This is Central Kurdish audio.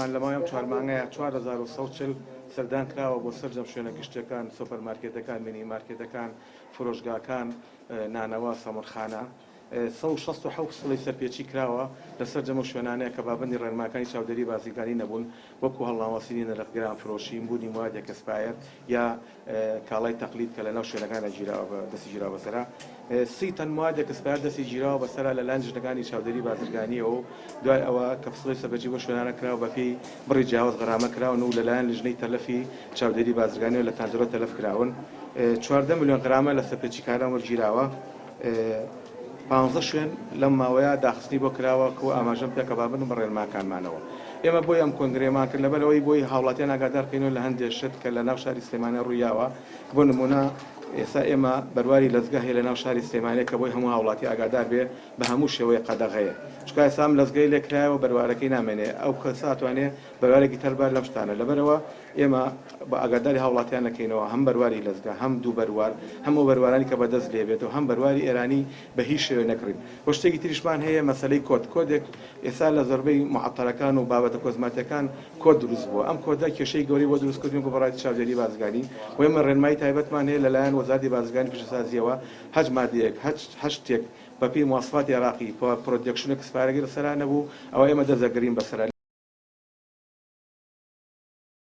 لە ماوەی ئەم چوار مانگەیا 4140 سەردان کراوە بۆ سەرجەم شوێنە گشتیەکان، سۆپەر مارکێتەکان، مینی مارکێتەکان، فرۆشگاکان، نانەوا، سەمونخانە. 167 پسوڵەی سەرپێچی کراوە لە سەرجەم ئەو شوێنانەیە کە پابەندی ڕێنماکانی چاودێری بازرگانی نەبوون وەکو هەڵناوەسینی نرخ، گرانفرۆشی، بوونی مواد expire یا کاڵای تەقلید کە لەناو شوێنەکاندا گیراوە بە دەستی گیراوە بەسەرا سی تەن مواد expire دەستی گیراوە بەسەرا لەلایەن لیژنەکانی چاودێری بازرگانیەوە و دوای ئەوە کە پسوڵەی سەرپێچی بۆ شوێنانە کراوە بەپێی بڕی جیاواز غەرامە کراون و لەلایەن لیژنەی تەلەفی چاودێری بازرگانیەوە لە تانجەرۆ تەلەف کراون 14 ملیۆن غرامە لە سەرپێچیکاران وەرگیراوە. پانزە شوێن لەم ماوەیە داخستنی بۆ کراوە کە ئاماژەم پێ کە پابەندن بە ڕێنماکانمانەوە. ئێمە بۆیە ئەم کۆنگرەیەمان کرد لەبەر ئەوەی بۆی هاوڵاتیان ئاگادار بکەینەوە لە هەندێ شت کە لە ناو شاری سلێمانی ڕوویاوە بۆ نموونە ئێستا ئێمە بەرواری لەزگە هەیە لە ناو شاری سلێمانی کە بۆی هەموو هاوڵاتی ئاگادار بێ بە هەموو شێوەیەک قەدەغەیە چونکە ئێستا ئەم لەزگەی لێ کرایەوە بەروارەکەی نامێنێ ئەو کەسە ئەتوانێ بەروارێکی تر بار لەم شتانە لەبەرئەوە ئێمە بە ئاگاداری هاوڵاتیان ئەکەینەوە هەم بەرواری لەزگە هەم دوو بەروار هەم ئەو بەروارانی کە بە دەست لێ بێت و هەم بەرواری ئێرانی بە هیچ شێوەیەک نەکڕین وە شتێکی تریشمان هەیە مەسەلەی کۆد کۆدێک ئێستا لە زۆربەی معەتەرەکان و بابەتە کۆزماتیەکان کۆد دروست بووە ئەم کۆدە کێشەی گەورەی بۆ دروست کردوین بۆ بەڕاتی چاودێری بازرگانی و ئێمە ڕێنمایی تایبەتمان هەیە لەلایەن وەزارەتی بازرگانی پیشەسازیەوە هەچ مادەیەک هەچ هەر شتێک بەپێی مواسفاتی عێراقی production expire ەکەی لەسەرا نەبوو ئەوە ئێمە دەست دەگرین بەسەرا.